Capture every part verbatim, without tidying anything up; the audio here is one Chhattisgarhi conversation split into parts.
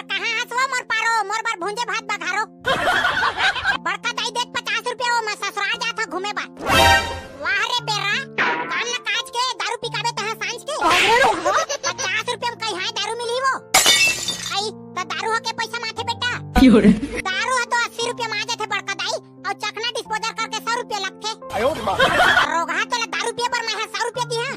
कहाँ हस वो मोर पारो, मोर बर भूंजे भात बघारो। बड़का दाई देत पचास रुपया, वो मैं ससुराल जात हूँ घूमे बर। वाह रे बेरा, काम न काज के दारू पिकाबे तहाँ सांझ के। पचास रुपया में कहीं हाय दारू मिली वो। आई, त दारू ह के पैसा माथे बेटा। दारू ह तो अस्सी रुपया में आ जाथे बड़का दाई, अउ चखना डिस्पोजल करके सौ रुपया लगथे। रोगहा तोला दारू पिए बर मैं ह सौ रुपया दिहा।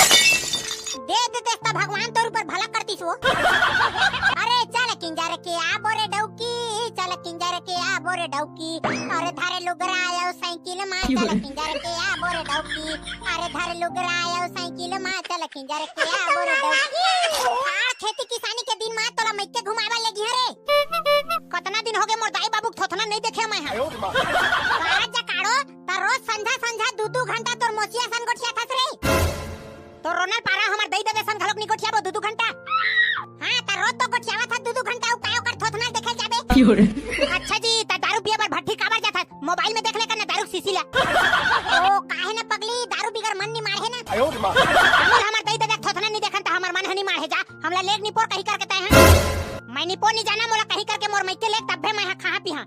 दे दे देस त भगवान तोर ऊपर भला करतिस वो। अरे चल किंजर के आबो रे डौकी, चल किंजर के आबो रे डौकी। अरे धरे लुगरा आयो साइकिल मा, चल किंजर के आबो रे डौकी। अरे धरे लुगरा आयो साइकिल मा, चल किंजर के आबो रे डौकी। खार खेती किसानी के दिन मा तोला मइके घुमावा लेगी रे। कतना दिन होगे मोर दाई बाबू के थोथना नहीं देखे मैं ह। कारा जकाड़ो, त रोज संझा संझा दू दू घंटा तोर मोसिया सन गोठियाथस रे। तोर रोनल पारा हमर दई ददा सन घलोक नी गोठियाबो दू दू घंटा। हाँ, त रोज तो गोठियावत हस दू दू घंटा, अउ काय ओकर थोथना देखे जाबे। अच्छा जी, त दारू पिए बर भट्ठी काबर जाथस? मोबाइल में देख ले कर ना दारू के शीशी ला। ओ, काहे ना पगली, दारू बिगर मन नी माढ़े ना। हमर हमर दई ददा के थोथना नी देखन त हमर मन ह नी माढ़े जा। हमला लेग निपोर कही करके तय ह। मैं निपोर नी जाना, मोला कही करके मोर मइके लेग तब्बे मैं ह खाहा पीहा।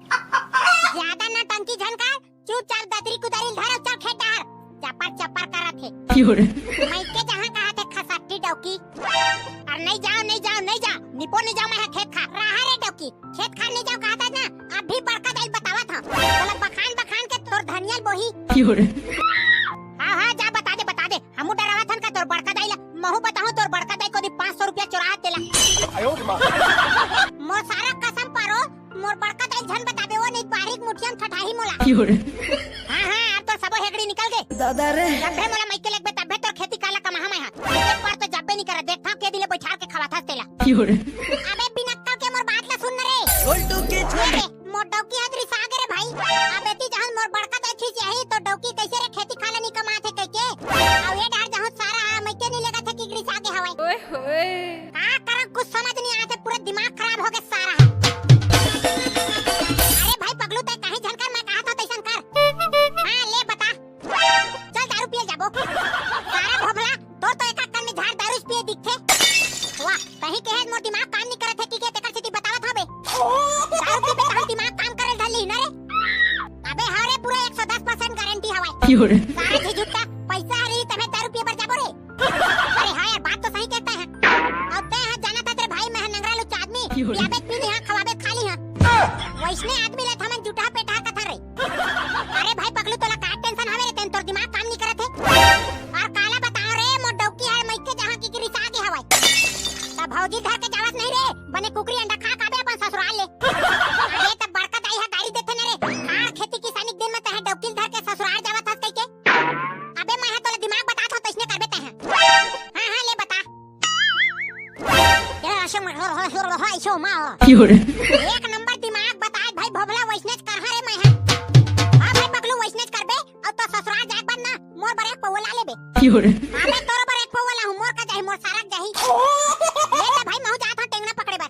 ज्यादा नौटंकी झन कर, चुपचाप दतरी कुदारी धर अउ चल खेत डहर। चपर चपर करत हे। मइके जहाँ कहा थे खसट्टी डौकी। अरे नहीं जाओ, नहीं जाओ, नहीं जाओ, निपोर नहीं जाओ, मैं ह खेत खार। रहा रे डौकी, खेत खार नहीं जाओ कहा था ना, अभी बड़का दाई बतावत हूँ। तोला बखान बखान के तोर धनियल बोही। हाँ हाँ, जा बता दे, बता दे। हमू डरावत हन का तोर बड़का दाई ला? महू बताहूं तोर बड़का दाई कोती पाँच सौ रुपया चोराहत तेला। मोर सारा कसम पारो, मोर बड़का दाई झन बताबे, वो नहीं बारीक मुठिया में ठठाही मोला। हाँ हाँ, अब तोर सबो हेगड़ी निकल गे। दादा रे। जब्बे मोला मइके लेगबे तब्बे तोर खेती काला कमाहा मैं हा। एक बार तो जब्बे नहीं करा, देखथां के दिले बैठार के खवाथस तेला। अबे बिनक्कल के मोर बात ला सुन न रे। मोर डौकी ह रिसा गे रे भाई। अब एती जहन मोर बड़का दाई खिसियाही तो डौकी कइसे रे खेती खाला नी कमाथे कहिके। अउ ए डहर जहन सारा हा मइके नी लेगथे कि रिसा गे हवय। ओए होए। का करं कुछ समझ नी आथे, पूरा दिमाग खराब हो गे सारा हा। अरे भाई पगलू तैं कहीं झन कर, मैं कहा था तैसन कर। हाँ ले बता। चल दारू पिए जाबो। सारा भोभला, तोर तो एक कन में झाड़ दारू पिए दिखथे। वाह, कहीं के हे मोर दिमाग काम नहीं करत हे कि के तेकर सेती बतावत हवे। दारू पीबे तहन दिमाग काम करे धर ली ना रे। अबे हाँ रे, पूरा एक सौ दस परसेंट गारंटी हवय। सारा झिझुट्टा, पैसा हरी तमे दारू पिए बर जाबो रे। अरे हाँ यार, बात तो सही कहता है। अब तैं हा जाना था तेरे भाई मैं हा नंगरा लुच्चा आदमी, पियाबे पी ली हाँ, खवाबे खा ली हाँ। वैसने आदमी ला थमन जुटहा पेटहा कथा रे। अरे भाई पगलू, तोला का टेंशन हवे रे, तेन तोर दिमाग काम नहीं करत हे। अउ काला बताओ रे, मोर डौकी हर मइके जहाँ कि रिसा गे हवय। त भौजी धर के जावत नहीं रे, बने कुकरी अंडा खा खाबे अपन ससुराल ले। अबे त बड़का दाई हा गारी देथे न रे, खार खेती किसानी के दिन में तहे डौकी धर के ससुराल जावत हस कहिके। अबे मैं हा तोला दिमाग बतात हो, तइसने करबे तहे। हाँ हाँ ले बता। एक नंबर दिमाग बताए भाई भोभला, वैसनेच करहा रे मैं हा। हाँ भाई पगलू, वैसनेच करबे, अउ तो ससुराल जाए के बाद ना मोर बर एक पौवा ला लेबे। हाँ मैं तोरो बर एक पौवा लाहूँ, मोर का जाही, मोर सारा के जाही। ले ले भाई, महू जात हूँ टेंगना पकड़े बर।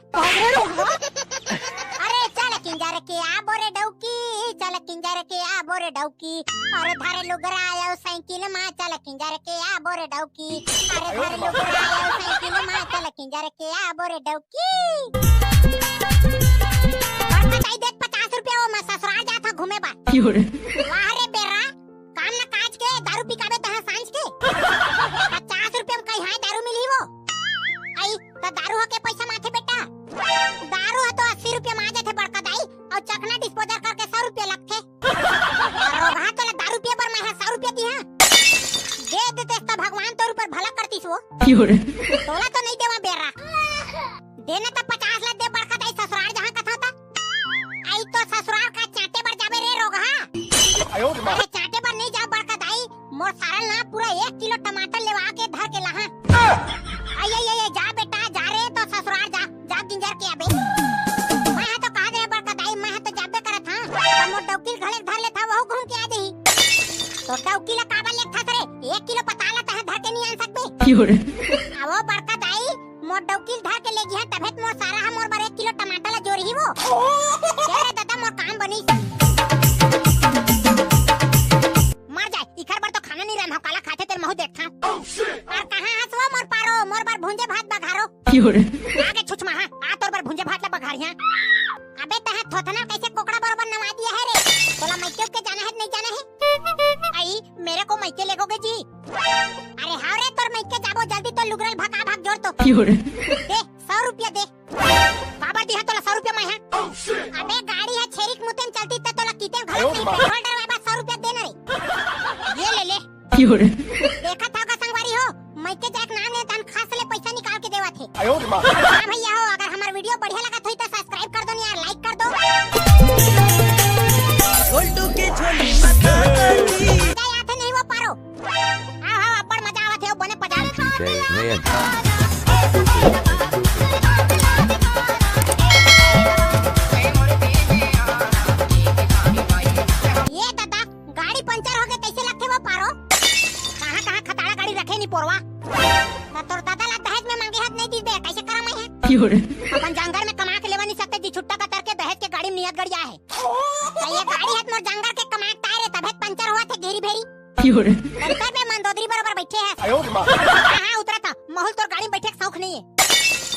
अरे चल किंजर के आबो रे डौकी, चल किंजर के आबो रे डौकी। अरे धरे लुगरा आयो साइकिल मा, चल किंजर के आबो रे डौकी। अरे धरे लुगरा आयो साइकिल मा, चल किंजर के आबो रे डौकी। बड़का दाई देत पचास रुपया, वो मैं ससुराल जात हूँ घूमे बर। वाह रे बेरा, काम न काज के दारू पिकाबे तहाँ सांझ के। पचास रुपया में कहीं हाय दारू मिली वो। आई, त दारू ह के पैसा माथे बेटा। दारू ह तो अस्सी रुपया मा आ जाथे बड़का दाई, अउ चखना डिस्पोजल करके सौ रुपया लगथे। रोगहा तोला दारू पिए बर मैं हा सौ रुपया दिहा। दे देतेस त भगवान तोर ऊपर भला करतिस वो। तोला तो नहीं देवा बेरा। देना त पचास ला दे बड़का दाई, ससुराल जहाँ कथा था। आई तो ससुराल का चाटे बर जाबे रे रोगहा। अरे चाटे बर नहीं जाओ बड़का दाई, मोर सारल ना पूरा एक किलो टमाटर लेवा के धर के लाहा। आई आई आई, जा बेटा जा रे, तो ससुराल जा, जा गिंजर के आबे। मैं हा तो कहा दे बड़का दाई, मैं हा तो जाबे करत हाँ, त मोर डौकी ल घले धर लेथा, वहू घूम के आ जाही। तो डौकी ला काबर लेगथस रे, एक किलो पताल ला तहे धर के नहीं आन सकबे। आवो बड़का दाई, मोर डौकी ल धर के लेगिहा, तभे त मोर सारा हा मोर बर एक किलो टमाटर ला जोरही वो। ए रे दादा, मोर काम बनिस। मर जाए, इखर बर तो खाना नहीं रहना, काला खाथे तेल महू देखथा। अउ कहाँ हस वो मोर पारो, मोर बर भूंजे भात बघारो। आगे छुछमा हा, आ तोर बर भूंजे भात ला हरिया। अबे तहा थोथना कैसे कोकड़ा बरोबर नवा दिया है रे? तोला मइके के जाना है, नहीं जाना है? आई, मेरे को मइके लेगोगे जी? अरे हाँ रे, तोर मइके जाबो जल्दी, तो लुगरल भका भाग जोर तो। क्यों रे? दे, सौ रुपया दे। काबर दिहा तोला सौ रुपया मैं, हाँ? अबे गाड़ी है छेरिक मुतेम चलती त तोला कितेम घलक नहीं, पेट्रोल डरवाए बा, सौ रुपया दे ना रे। ये ले ले। क्यों रे? देखत हव का संगवारी हो, मइके जाए के नाम ले तहन खास ले पैसा निकाल के देवत हे। हाँ भैया हो, अगर हमार वीडियो बढ़िया लगत होई त सब्सक्राइब कर दो नहीं यार, लाइक कर दो। गोल्टू के झोली मजा आती। मजा आथे नहीं वो पारो। हाँ, हाँ, अब्बड़ मजा आवत हे, बने पजा। ये दादा, गाड़ी पंचर हो गए, कैसे लगथे वो पारो? कहाँ, कहाँ खताड़ा गाड़ी रखे नी पोरवा? ना तोर दादा ला दहेज में मांगे हाथ नहीं दीस बे, कैसे करा मैं है? क्यों रे? अपन जांगर में कमा के लेवा नहीं सकते जी, छुट्टा कतर के दहेज के गाड़ी में नियत गड़िया है। तो ये गाड़ी है मोर जांगर के कमाए ताय रे, तभे पंचर हुआ थे घेरी भेरी। क्यों रे? पंचर में मंदोदरी बरोबर बैठे है। हाँ, हाँ, उतरा था। महूल तोर गाड़ी में बैठे के शौक नहीं है।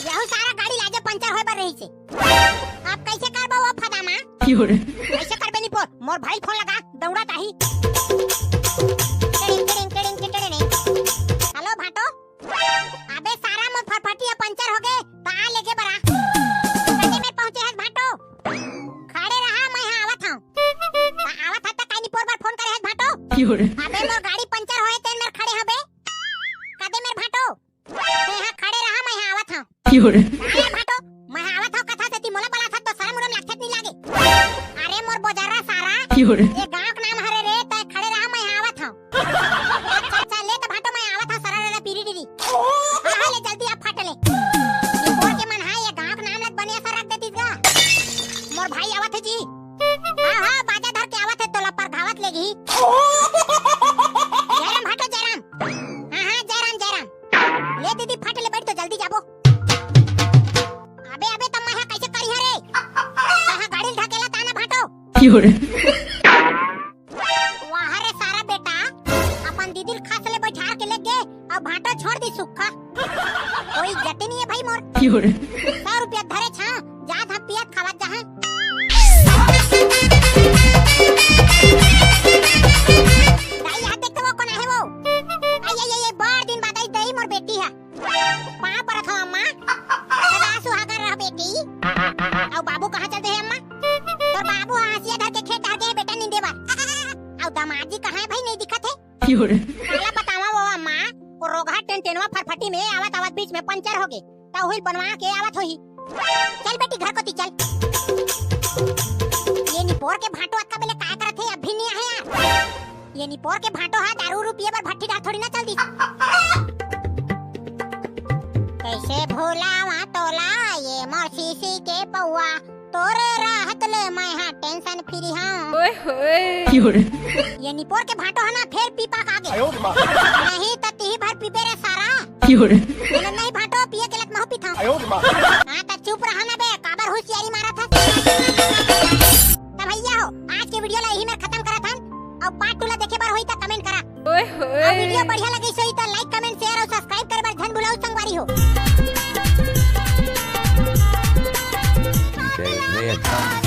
यहू सारा गाड़ी लाजे पंचर होए बर रही से। अब कैसे करबो वो फदामा? क्यों रे? कैसे करबे नी पोर? मोर भाई फोन लगा, दौड़ा ताही। टिड़िंग, टिड़िंग, टिड़िंग, टिड़िंग। हेलो भाटो। अबे सारा मोर फरफटिया पंचर हो गए, त आ लेगे बरा। कते मेर पहुंचे हस भाटो? खड़े रहा, मैं यहाँ आवत हूँ। त आवत हस त काई नी पोर बर फोन करे हस भाटो? क्यों रे? अबे मोर गाड़ी पंचर होए तेन मेर खड़े हबे। कते मेर भाटो? मैं यहाँ खड़े रहा, मैं यहाँ आवत हूँ। क्यों रे? अरे भाटो, मैं यहाँ आवत हूँ कथा सेती मोला बलाथस तो शरम उरम लागथे नहीं लागे। अरे मोर बोजर्रा सारा। क्यों रे? ये गांव के नाम हरे रे, तय खड़े रहा, मैं यहाँ आवत हूँ। अच्छा, अच्छा, ले तो भाटो, मैं आवत हूँ, सरा रे पीरी डीरी। हाँ, हाँ, ले जल्दी अब फट ले। ये बोल के मन, हाँ, ये गांव के नाम लत बने असर रख देतीस गा। मोर भाई आवत हे जी। हाँ, हाँ, बाजा धर के आवत हे, तोला परघावत लेगही। जयराम भाटो, जयराम। हाँ, हाँ, जयराम, जयराम। ले दीदी, फट ले, बैठ तो जल्दी जाबो। अबे, अबे, तम्मा हा कैसे करी हरे? कहाँ गाड़ी ढकेला ताना भाटो? क्यों रे? वाह रे सारा बेटा, अपन दीदी ल खास ले बैठार के ले गे, अब भाटो छोड़ दी सुक्खा। कोई इज्जत ही नहीं है भाई मोर। क्यों रे? सौ रुपया धरे छा, जा धा पियत खावत जहाँ। दाई, यहाँ देख तो वो कौन आहे वो? आई, आई, आई, आई, बड़ दिन बाद आई दई मोर बेटी हा। पाँव परत हव अम्मा, सदा सुहागन रह बेटी। अउ बाबू कहाँ चल दे हे अम्मा? तोर बाबू ह हंसिया धर के खेत डहर गे हे बेटा निंदे बर। अउ दामाद जी कहाँ हे भाई, नहीं दिखत हे? काला बतावा वो अम्मा, वो रोगहा टेंटेनवा फरफटी में आवत आवत बीच में पंचर हो गे, त उहिल बनवा के आवत होही। चल बेटी घर कोती चल। ये निपोर के भांटो अतका बेले काय करत हे, अभी नहीं आहे यार। ये निपोर के भांटो हा दारू उरू पिए बर भट्टी डार थोड़ी ना चल दी। कैसे भुलावा तोला ये मोर शीशी के पौवा, तोरे रहत ले मैं हा tension free हूँ। ओए होए। ये निपोर के भांटो हा ना फेर पी पाक आगे। नहीं त तिही भर पीबे रे सारा। नहीं भांटो पिए के लत महू पीथाऊँ। हाँ त चुप रहा ना बे, काबर होशियारी मारत हस। त भैया हो, आज के video ला यही में खत्म करत हन। अउ part two ला देखे बर होई त comment करा। ओए होए। अउ video बढ़िया लगे होई त like, comment, share अउ subscribe करे बर झन भुलाऊ संगवारी हो। जय जय।